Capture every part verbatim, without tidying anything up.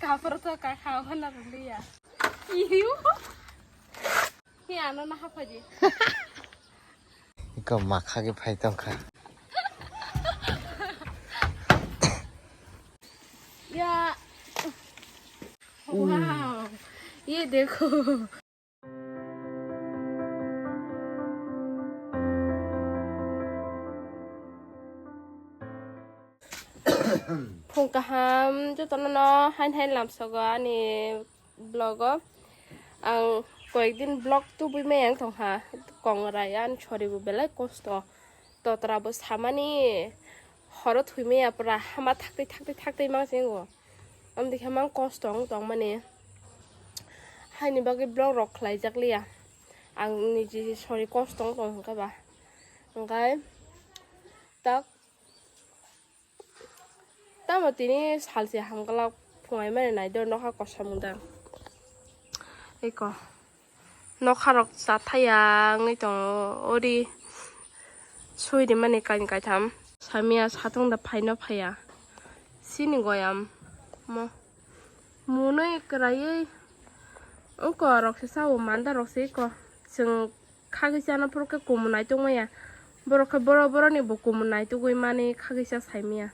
Kapro to ka kha hana ruliya. Iyu. Hi ano na haphaji. Iko makha ke phai tongkha. Ya. Wow. Ye dekho. Phung kaham jotono no hain hain lamsogo ani vlog o. Ang koyekdin vlog tubui maya wng tongkha, kongrai ani soribo belai kosto. Totra bo samani horo thwi maya pura hama thaktwi thaktwi thaktwi mangsi wngo. Amtwi khe mang kosto wng tongmani. Haini bagwi vlog rok khlaijak liya. Ang niji sori kosto wng tong hwnkhe ba. Hwnkhe tak tamo tini salse hamgalak phungai mani nai do nokha kosom wng dang. Eko. Nokharok chathaya wngwi tongo, ori sui rimani kainwi kaitham. Samiya satung da phaino phaiya. Sini goyam mo. Munui kwraiwi wngko rok se sao, manda rok se eko. Chwng khagwi chana phuru khe kumun nai tongmaya. Borok khe boro boroni bo kumun nai tugui mani khagwi cha saimaya.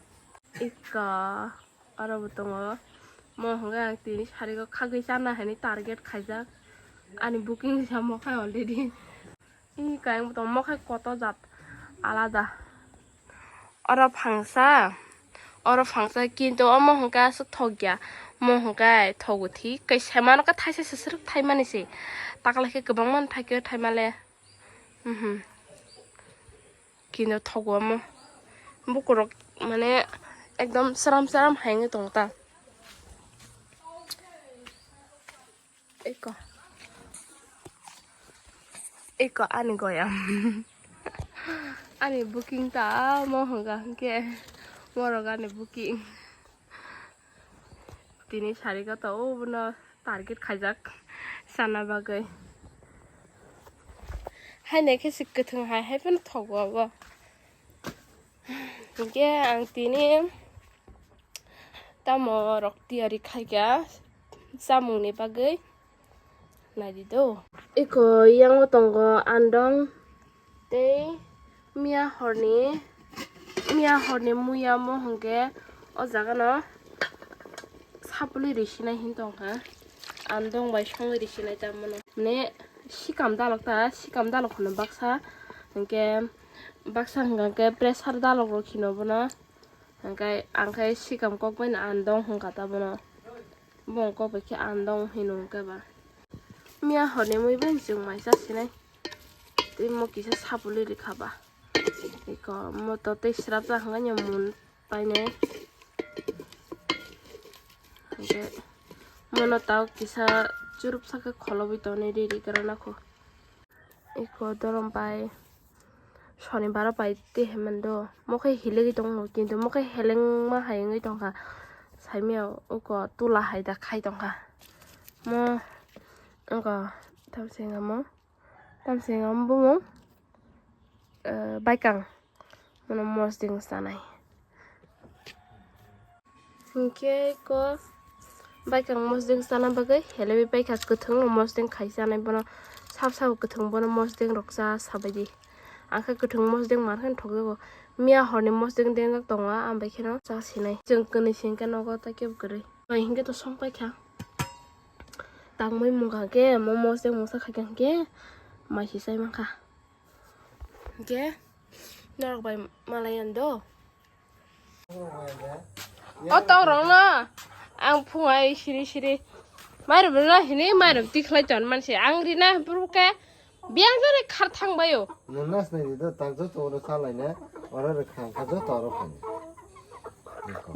Eka aro bo tongo. Mo hwnkhai ang tini sarigo khagwi chana hinwi target khaijak. Ani booking samo khai already. Eka ang bo tongo, mo khai koto jat alada. Oro phangsa, oro phangsa kintu omo hwnkhai aswk thokya. Mo hwnkhai thogo thik kai semano khe thaisa sesrwk thaimani se. Taklai khe kwbangma thaikhe thaimale. Mhm. Kino thogo omo. Bukurok mane ekdom sram sram hai wngwi tongo ta. Eko. Eko ani goyam. Ani booking ta mo hwnga hwnkhe. Morok ani booking. Tini sari kata o bono target khaijak sana bagwi. Hainai khe se kwthwng hai hai phano thogo abo. Hinkhe ang tini tamo rok tiyari khaikha chamungni bagwi. Naidi do. Eko yango tongo andong tei miya horni, miya horni muya mo hwnkhe o jaga no sapulwi risinai hin tongkha. Andong bai songwi risinai ta mono. Mane sikam dalok ta, sikam dalok hwnwi baksa hwnkhe baksa hwnkha hwnkhe pressure dalok rok hino bono. Hwnkhe ang khe sikam kok bai no andong hwnkha ta bono. Bongkok bai khe andong hino hwnkhe ba. Miya horni mui bai chwng mai cha sinai. Tei mo kisa sapulwi rikha ba. Eko mo to tei srapjak hwnkhe mun painai. Hwnkhe mono tao kisa churupsa khe kholobwi tonwi ri ri kwrwna kho. Eko dorom pai. Sonibar o pai tei hemando. Mo khe hilegwi tongo, kintu mo khe helengma hai wngwi tongkha. Saimya uko tula hai da khai tongkha. Mo wngkha tamsengamo, tamsengamo bumung, eh, baikang. Mono mosdeng sanai. Hinkhe ko baikang mosdeng sana bagwi helewi baikha kwthwng no mosdeng khai chanai bono sap sabo kwthwng bono mosdeng rok cha sabaidi. Ang khe kwthwng mosdeng mar khe thokjago. Miya horni mosdeng dengjak tongo, ang bai kheno cha sinai. Chwng kwnwi se hinkhe nogo tei kebo kwrwi. Mai hinkhe to song paikha. Tangmui mungkha khe mo mosdeng mungsa khaikha hinkhe mai se chai mankha. Hinkhe norok bai malai yan do. O tok rok no ang phung ai siri siri. Mairum no hini mairum tikhlai ton mansi ang rina buru khe biyang jani khar thang bayo. Nung nas nai di do tak joto oro salai na oro rwkha kha joto oro phai.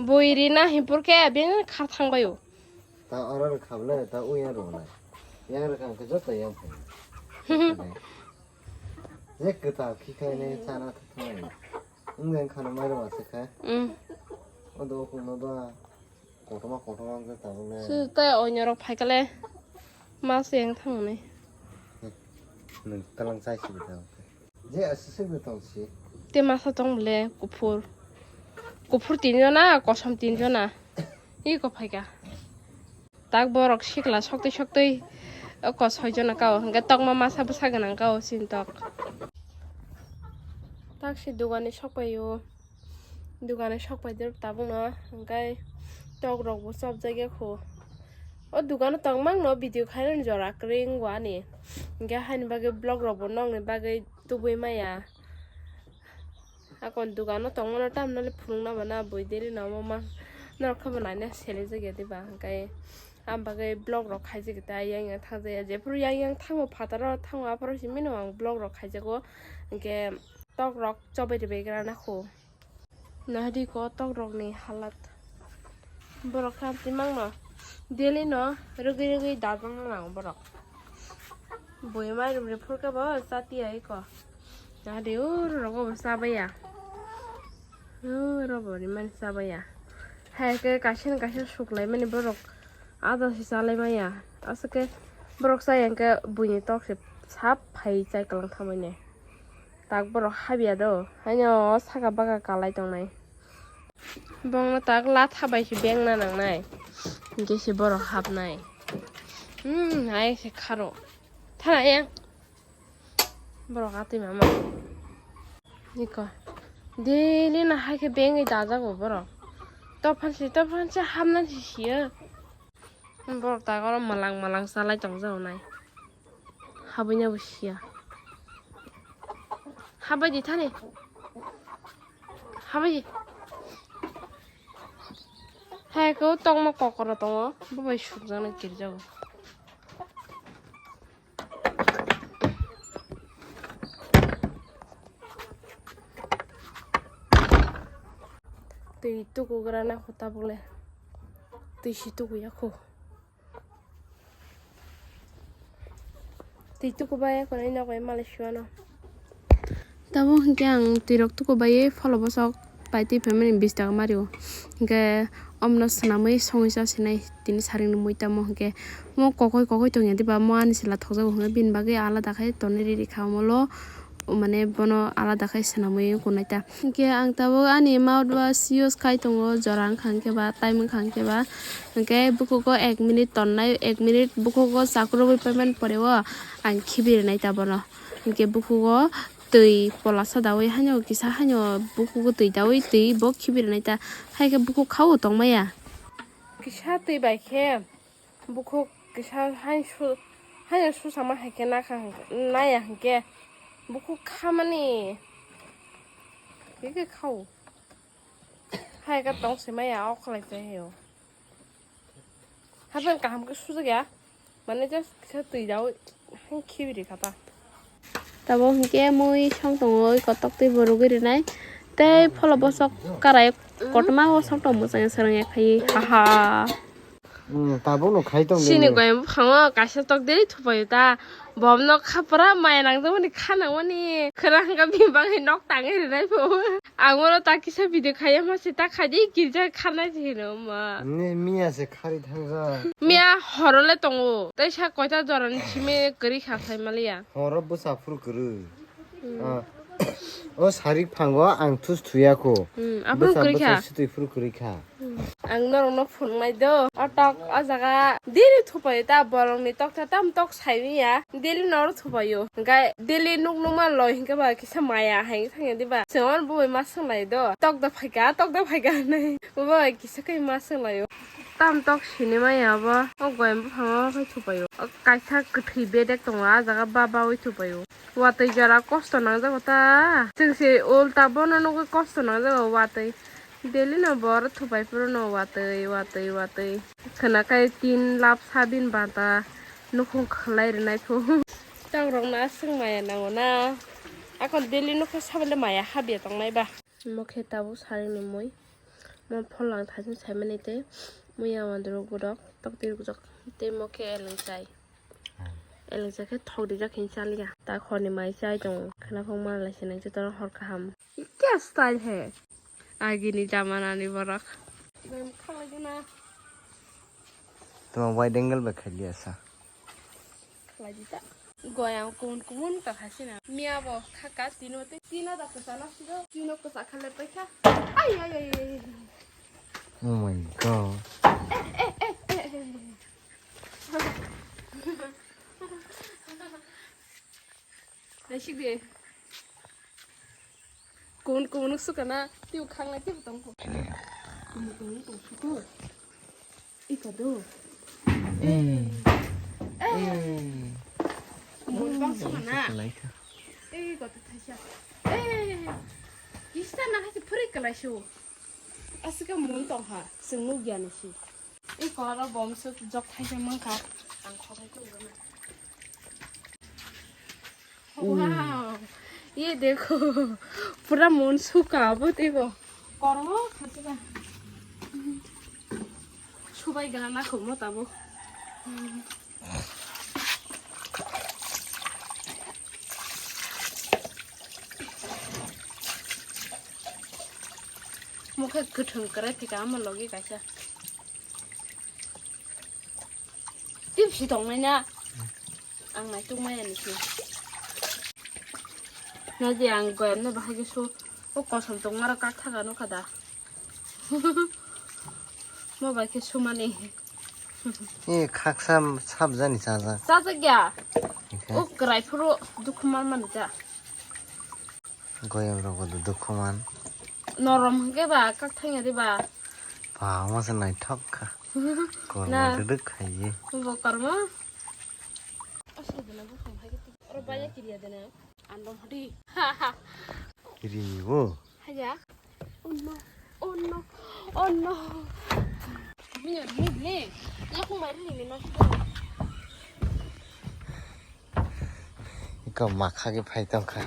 Bui rina himpur khe biyang jani khar thang bayo. Ta oro rwkha bole ta u yang rw nai. Yang rwkha khe joto yang phai. Je kwtal khikhai ne chana thwknai. Wngya khana mai rw aswk kha. Mm. O do khum no do. Kotorma kotorma wngkha tabuk le. Su tai oinyorok phaikale ma se yang thangni. Nwng kalang chai si bwtang. Je aswk se bwtang si. Te masa tong bole kuphur. Kuphur tin jona, kosom tin jona. Iko phaika. Tak borok sikla soktwi soktwi oko soijono kao, hwnkhe tokma masa bwsa gwnang kao sintok. Tak se dugani sokpaio, dugani sokpai de tabukno, hwnkhe tok rok bo chopjak ya kho. O dugano tongmang no video khainani jora kwrwi wngo ani, hwnkhe haini bagwi vlog rok bo nokni bagwi tubui maya. Akon dugano tongmano tamno le phunukna bana bui deri no omo ma norok khe bo naina selejak ya diba, hwnkhe am bagwi vlog rok khaijak ta yang yang thang jaya, jephuru yang yang thango phataro thango aphuru simi no ang vlog rok khaijago, hwnkhe tok rok chobai ribai gra na kho. Nahadi ko tok rok ni halat. Borok kha twi mangno daily no rwgwi rwgwi dajak na nango borok. Bui mairum ri phurkhe bo chatiya iko. Nahadi uro rogo bo chabaiya. Uro bo rimani chabaiya. Hai khe kaisa ni kaisa suklaimani borok ada se chalai maya. Aswk khe borok chaya hwnkhe buini tok se sap phai chai kwlang thamani. Tak borok habya do, haino saka baka kalai tongnai. Bongno tak latha bai se bengna nangnai. Hingke se borok hapnai. Hmm, hai se kharo. Thana yang. Borok atwi mama. Niko. Daily no hai khe bengwi dajago borok. Tophan se, tophan se hapna se siyo. Borok tak oro malang malang chalai tongjago nai. Habwi nabo siya. Habai di thani. Habai di. Hai ko tongma kokoro tongo. Bo bai sukjaknai kirjago. Twi tukugra na kho tabuk le. Twi si tukuya kho. Twi tukubai ya konai nogo malai suano. Tabo hwnkhe ang twirok tukubai pholo bosok pai twi phaimani bish taka mario. Hwnkhe omno swnamwi songwi cha sinai tini saringni mui tamo hwnkhe mo kokoi kokoi tongya diba mo ani sila thokjago hwnkhe bini bagwi alada khe tonwi riri kha omolo. Mane bono alada khe swnamwi wngkha nai ta. Hinkhe ang tabuk ani mouthwash use khai tongo, jora wngkha hinkhe ba, time wngkha hinkhe ba. Hinkhe bukhugo ek minute tonnai, ek minute bukhugo chakrubwi paimani pore o ang khibi rwnai ta bono. Hinkhe bukhugo twi polasa daui haino kisa haino bukhugo twi daui twi bo khibi rwnai ta. Haikhe bukhuk khao tongmaya. Kisa twi bai khe. Bukhuk kisa hai su-, haino susama hai khe nakha hwnkhe, naya hwnkhe bukhuk khamani. Khe khe khao. Hai khe tong se maya o khlai se hai o. Haphang kaham khe sujak ya. Mane just kisa twi daui hai khibi ri kha ta. Tabo hwnkhe mui song tongo, oi kotok twi bo rwgwi rwnai. Tei pholo bosok karai kotorma o song tong mwchang swrwng ya khai ha ha. Hmm, tabukno khai tong Chini nini. Goyam buphango kaisa tok deri thupaio ta. Bomno khapra maya nangjakmani kha nangmani. Khwrang kha bini bagwi nok tangwi rwnai pho. Ang oro ta kisa video khaiya ma se ta khaidi girja kharnai se hino ma. Ni miya se khari thangsa. Miya horo le tongo. Tei sa koita jorani simi kwrwi kha khai maliya. Horo bwsa phuru kwrwi. Hmm. Ah. O sarik phango ang thus thuya kho. Hmm, aphuru bwsa, kwrwi bwsa kha. Sitwi phuru kwrwi kha. Hmm. Ang norokno phunuknai do. O tok o jaga daily thupaio ta borokni tok ta tam tok saimanya. Daily noro thupaio. Hingkhe daily nuk nukma loi hingkhe ba kisa maya hai thangya diba. Chwng oro bui ma swnglai do. Tok da phaika, tok da phaika hinwi. Bo bai kisa khe ma swnglaio. Tam tok sinimaya bo. O goyam buphango khai thupaio. O kaisa kwthwi bedek tongo, ah jaga ba baui thupaio. Watwi jora kosto nangjago ta. Chwng se ulta bono nugwi kosto nangjago watwi. Daily no bo oro thupai phuru no watwi, watwi, watwi. Khwnakhai tin lap sabin bata nukhung khwlai rwnai phu. Tok rok no aswk maya nango na. Akon daily nukha sabale maya habya tongnai ba. Mo khe tabuk saringni mui. Mo phollang thaichung saimani tei muya wandru gurok tokti rwjak tei mo khe eleng chai. Eleng chai khe thok rijak hinwi chaliya. Tak horni mai chai tongo. Khwnaphang manlai se nang jotono hor kaham. Kya style hai? Agini jamanani borok. Tuma wide angle bai khailiya sa. Khlaidi ta. Goyang kumun kumun ta khasina. Miya bo khaka tino te tino da kwsa no sigo. Tino kwsa khale paikha. Ai, ai, ai, ai, ai. Oh my God. Eh, eh, eh, eh, eh. Sikde. Kumun kumun sukana, tiu khang na tiu tong ko. Kumun kumun tong ko. Iko do. Eh. Eh. Kumun bang sukana. Iko to thaisa. Eh. Kista na hasi puri kalai shu. Asika mun tong ha, sengnu giani si. Iko aro bom suk jok thaisa mangkha. Ang khobai ko. Wow, ye dekho, pura mon suka abo tebo. Kormo khasiba. Subai gana na khomo tabo. Mokhe kwthwng kwrwi thika amo logi kaisa. Tipsi tongnai na. Ang naituk maya ni si. Na je ang goyam no bahai ke su. O kosom tong maro kak thaga no kada. Mo bai ke sumani. E khaksa sab jani chaja. Chaja gya. Ikhe. O krai phuru dukhu man man ja. Goyam rogo do dukhu man. Norom hwnkhe ba kak thangya de ba. Ba, omo se naithok kha. Kormo na. Duduk khaiye. Bo kormo. Oro baya kiriya dena. Andom hodi. Rini bo. Haya. Oh no. Oh no. Oh no. Bini, bini, bini. Yakung mai rini, no. Iko makha ke phai tongkha.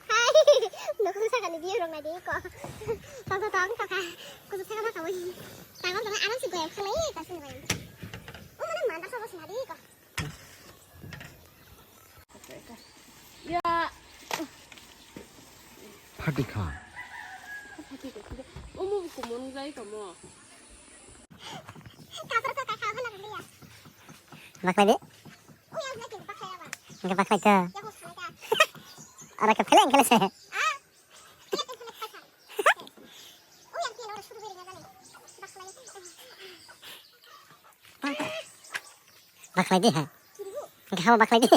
Hai, nokong sakani view rok naidi ko. Tong tong tong tong kha. Kuchuk sakha ma kawi. Tangol tong aram si goyam khalai ta sini goyam. O mana manda sabo sini di ko. Ya. Phatikha. Omo kumun jai kamo. Baklai de. Hingke baklai ta. Ora ke pheleng kele se. Baklai de ha. Hingke hawa baklai de.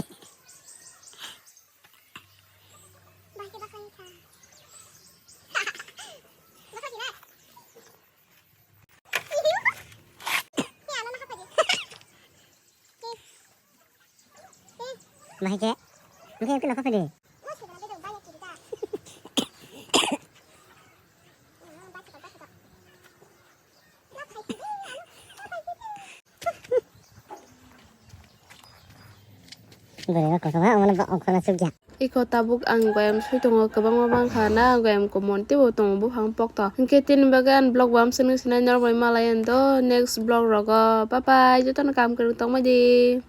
Bahai ke? Bahai ke nokha phai di. Bwrwi no kosom ha, omo no ba ongkha na chukya. Iko tabuk ang goyam sui tongo, kwbangma bangkha na goyam komon teibo tongo buphang pokto. Hinkhe tini bagwi ang vlog bo amswk nung sinai norok bai malai ang do next vlog rogo. Bye bye, jotono kaham kwrwng tongbai di.